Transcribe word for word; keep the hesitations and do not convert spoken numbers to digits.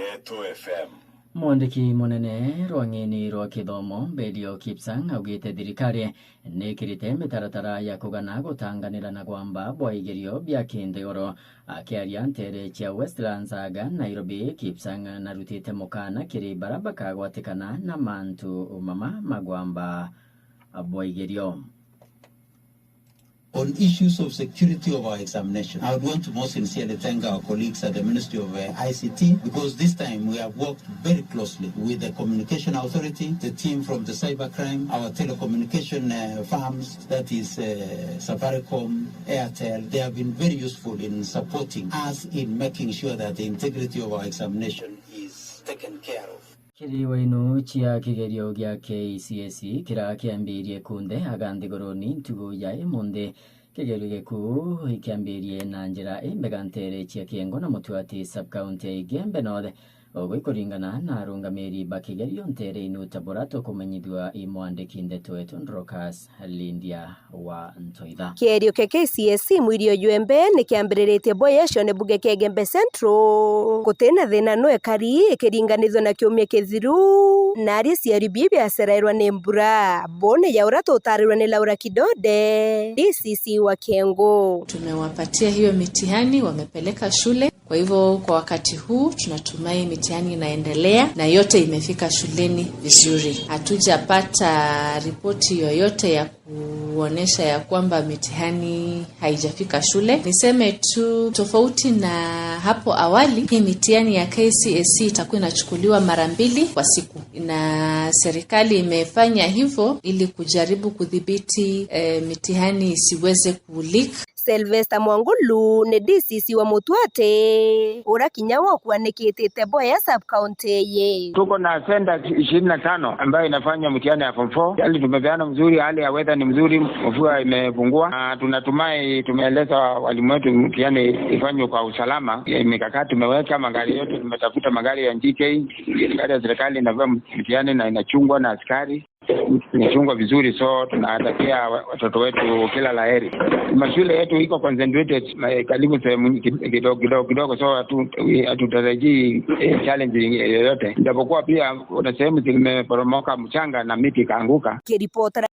Geto F M. Mwandiki munene rwa ng'eni rwa kithomo, Belio Kipsang, augite thirikari nikirite mitaratara ya kugana gutanganira na gwamba bwa igerio bia kinthiguru. Akiaria nteere cia Westlands aga Nairobi, Kipsang narutite mukana kiri bara bakagwatikana na mantu mama magwamba bwa igerio. On issues of security of our examination, I would want to most sincerely thank our colleagues at the Ministry of, uh, I C T, because this time we have worked very closely with the Communication Authority, the team from the cybercrime, our telecommunication, uh, firms, that is, uh, Safaricom, Airtel. They have been very useful in supporting us in making sure that the integrity of our examination is taken care of. Kiri wainu cia kigerio gia K C S E kiria kiambirie kunthe aga nthiguruni ntugu ya imunthi, kigerio gikuu ikiambirie na njira imbega nteere cia Kiengo na Mutuati sub-county ya Igembe North, ugu ikuringana na arungamiri ba kigerio nteere inu ta bura tukumenyithua i mwandiki ndeto wetu Dorcas Lindia wa Ntoitha. Kierio kia K C S E mwirio jwembe ni kiambiriritie boya cione buge kia Igembe Central. Gutina thina nwekari ikiringanithua na kiumia kithiru, na aria ciari bii biacerairwa ni mbura. Bone ya uria tutarirwe ni Laura Kidode, D C C wa Kiengo. Tumewapatia hiyo mitihani, wamepeleka shule. Kwa hivyo kwa wakati huu tunatumai mitihani inaendelea na yote imefika shuleni vizuri. Hatujapata ripoti yoyote ya kuonesha ya kwamba mitihani haijafika shule. Niseme tu, tofauti na hapo awali, hii mitihani ya K C S E itakuwa inachukuliwa mara mbili kwa siku, na serikali imefanya hivyo ili kujaribu kudhibiti, eh, mitihani isiweze kuleak. Sylvester Mwangulu ni D C C wa Mutuati, uria kinya we ukuanikitite boya sub-county ii. Tuko na centers ishirini na tano ambayo inafanya mtihani ya form four. Hali tumepeana mzuri, hali ya weather ni mzuri, mvua imepungua. Na tunatumai, tumeeleza walimu wetu mtihani ifanywe kwa usalama. Mikakati tumeweka, magari yote, tumetafuta magari ya G K, gari ya serikali inabeba mtihani na inachungwa na askari. Inachungwa vizuri, so tunatakia wa-, watoto wetu kila la heri. Mashule yetu iko concentrated, ma-, karibu sehemu nyi-, kid-, kidogo, kidogo, kidogo, so hatu-, hatutarajii, eh, challenge yoyote. Ijapokuwa pia kuna sehemu zimeporomoka mchanga na miti ikaanguka. Kiripota